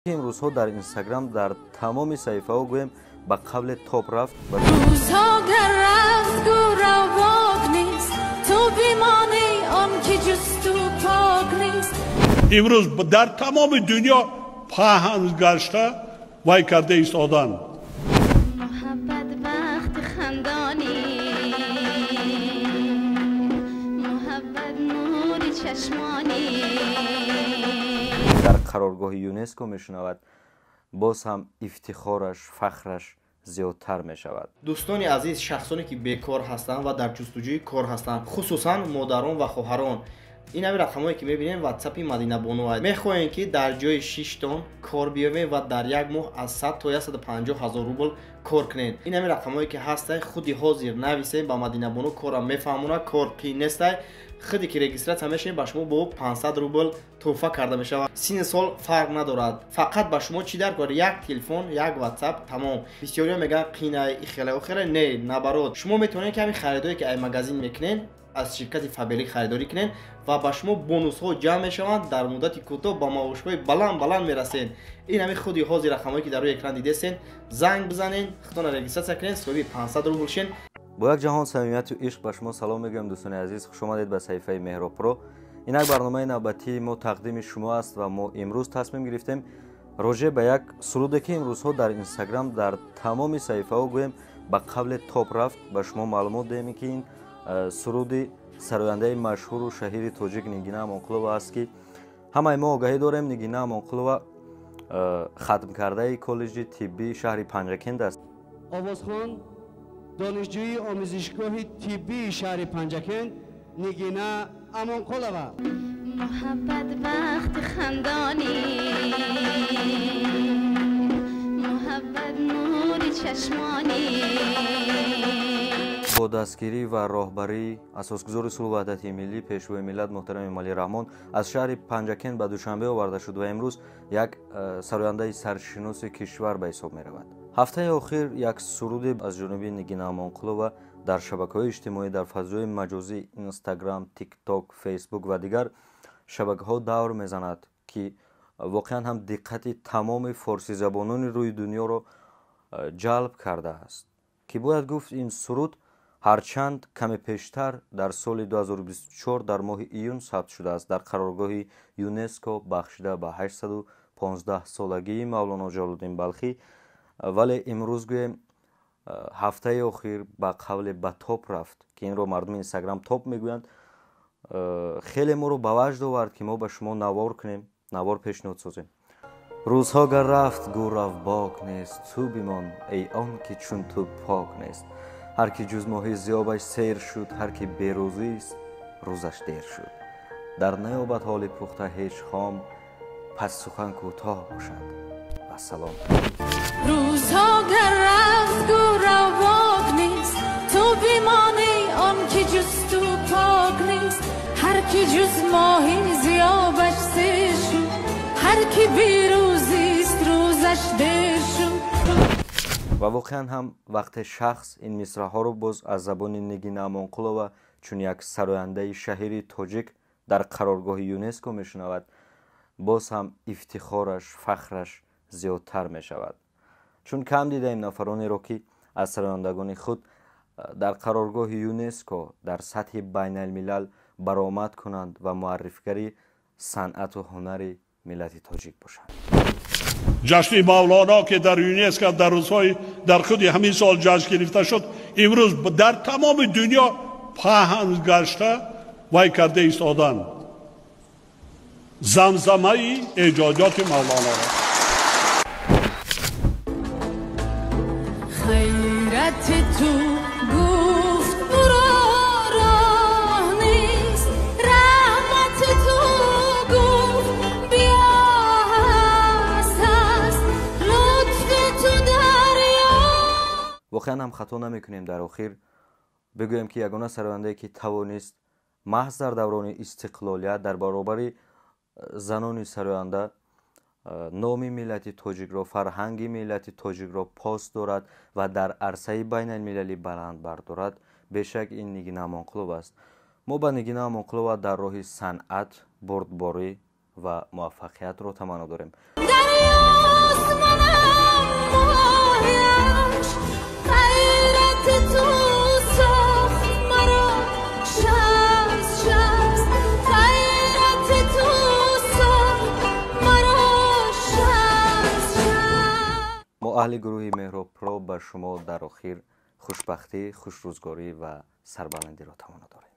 Имрӯзҳо дар Инстаграм дар тамоми саҳифаҳо гӯем ба қавле топ рафт. Рӯзҳо гар рафт, гӯ равок нест, ту бимонӣ, он ки ҷуз ту пок нест. Имрӯз дар тамоми дунё паҳн гашта вай карда истодан. Муҳаббат бахти хандонӣ, муҳаббат нури чашмонӣ. Дар қароргоҳи ЮНЕСКО мешунавад, боз ҳам ифтихораш, фахраш зиёдтар мешавад. Дӯстони азиз, шахсоне ки бекор ҳастанд ва дар ҷустуҷӯи кор ҳастанд, хусусан модарон ва хоҳарон, ин ҳамин рақамҳое ки мебинем, ватсапи Мадинабону аст. Мехоҳем, ки дар ҷои шиштон кор биёбем ва дар як моҳ аз 100 то 150 ҳазор рубл кор кунед. Ин ҳамин рақамҳое ки ҳастай, худи ҳозир нависем ба Мадинабону, корам мефаҳмонад, кор қиин нестай. Худе ки регистрация мешавед, ба шумо бо 500 рубл тӯҳфа карда мешавад. Синни сол фарқ надорад, фақат ба шумо чӣ дар кор? Як телефон, як ватсап, тамом. Бисёриҳо мегӯянд, қинай, ихелай, охелай. Не, наоборот, шумо метавонед, ки ҳамин харидое ки ай магазин мекунед, аз ширкати Фаберлик харидорӣ кунед ва ба шумо бонусҳо ҷамъ мешаванд, дар муддати кӯтоҳ ба маошҳои баланд баланд мерасед. Ин ҳамин худи ҳозир рақамҳое ки дар рӯи экран дидесен, занг бизанед, худтона регистрация кунед, соҳиби 500 рубл шен. Бо як ҷаҳон самимияту ишқ ба шумо салом мегӯям, дӯстони азиз. Хушомадед ба саҳифаи Меҳробпро. Инак барномаи навбатии мо тақдими шумо аст ва мо имрӯз тасмим гирифтем роҷеъ ба як суруде, ки имрӯзҳо дар Инстаграм дар тамоми саҳифаҳо гӯем ба қавле топ рафт, ба шумо маълумот диҳем, ки ин суруди сарояндаи машҳуру шаҳири тоҷик Нигина Амонқулова аст, ки ҳамаи мо огаҳӣ дорем. Нигина Амонқулова хатмкардаи коллеҷи тиббии шаҳри Панҷакент аст. Овозхон, донишҷӯи омӯзишгоҳи тиббии шаҳри Панҷакент Нигина Амонқулова. Муҳаббат бахти хандонӣ, муҳаббат нури чашмонӣ. Бо дастгирӣ ва роҳбарии асосгузори сулҳу ваҳдати миллӣ, пешвои миллат муҳтарами Эмомалӣ Раҳмон аз шаҳри Панҷакент ба Душанбе оварда шуд ва имрӯз як сарояндаи саршиноси кишвар ба ҳисоб меравад. Ҳафтаи охир як суруде аз ҷониби Нигина Амонқулова дар шабакаҳои иҷтимоӣ, дар фазои маҷозӣ, Инстаграм, Тикток, Фейсбук ва дигар шабакаҳо давр мезанад, ки воқеан ҳам диққати тамоми форсизабонони рӯи дунёро ҷалб кардааст, ки бояд гуфт, ин суруд ҳарчанд каме пештар дар соли 2024 дар моҳи июн сабт шудааст, дар қароргоҳи ЮНЕСКО бахшида ба 815 солагии Мавлоно Ҷалолуддин Балхӣ, вале имрӯз гӯем, ҳафтаи охир ба қавле ба топ рафт, ки инро мардуми Инстаграм топ мегӯянд. Хеле моро ба ваҷд овард, ки мо ба шумо навор кунем, навор пешниҳод созем. Рӯзҳо гар рафт, гӯ рав, бок нест, ту бимон, эй он ки чун ту пок нест. Ҳар ки ҷуз моҳи зиёбаш сер шуд, ҳар ки берӯзист, рӯзаш дер шуд. Дар наёбад ҳоли пухта ҳеҷ хом, пас сухан кӯтоҳ бошад. Вассалом. Рӯзҳо гар рафт, гӯ равок нест, ту бимонӣ, он ки ҷуз ту пок нест. Ҳар ки ҷуз моҳи зиёбаш сер шуд, ҳар ки берӯзист, рӯзаш дер шуд. Ва воқеан ҳам вақте шахс ин мисраҳоро боз аз забони Нигина Амонқулова чун як сарояндаи шаҳири тоҷик дар қароргоҳи ЮНЕСКО мешунавад, боз ҳам ифтихораш, фахраш зиёдтар мешавад, чун кам дидаем нафаронеро, ки аз сарояндагони худ дар қароргоҳи ЮНЕСКО дар сатҳи байналмилал баромад кунанд ва муаррифгари санъату ҳунари миллати тоҷик бошанд. Ҷашни Мавлоно, ки дар ЮНЕСКО дар рӯзҳои дар худи ҳамин сол ҷашн гирифта шуд, имрӯз дар тамоми дунё паҳн гашта вай карда истодан замзамаи эҷодиёти Мавлоноро. Хайрати ту гуфт, ӯро роҳ нест, раҳмати ту гуфт, биё, ҳаст, ҳаст, лутфи ту дарё. Воқеан ҳам хато намекунем дар охир бигӯем, ки ягона сарояндае, ки тавонист маҳз дар даврони истиқлолият дар баробари занони сароянда номи миллати тоҷикро, фарҳанги миллати тоҷикро пос дорад ва дар арсаи байналмилалӣ баланд бардорад, бешак ин Нигина Амонқулова аст. Мо ба Нигина Амонқулова дар роҳи санъат бурдборӣ ва муваффақиятро таманно дорем. Дарёст, манам моҳияш. Ғайрати ту сохт маро шамс, шамс. Ғайрати ту сохт маро шамс, шамс. Мо аҳли гурӯҳи Меҳробпро ба шумо дар охир хушбахтӣ, хушрӯзгорӣ ва сарбаландиро таманно дорем.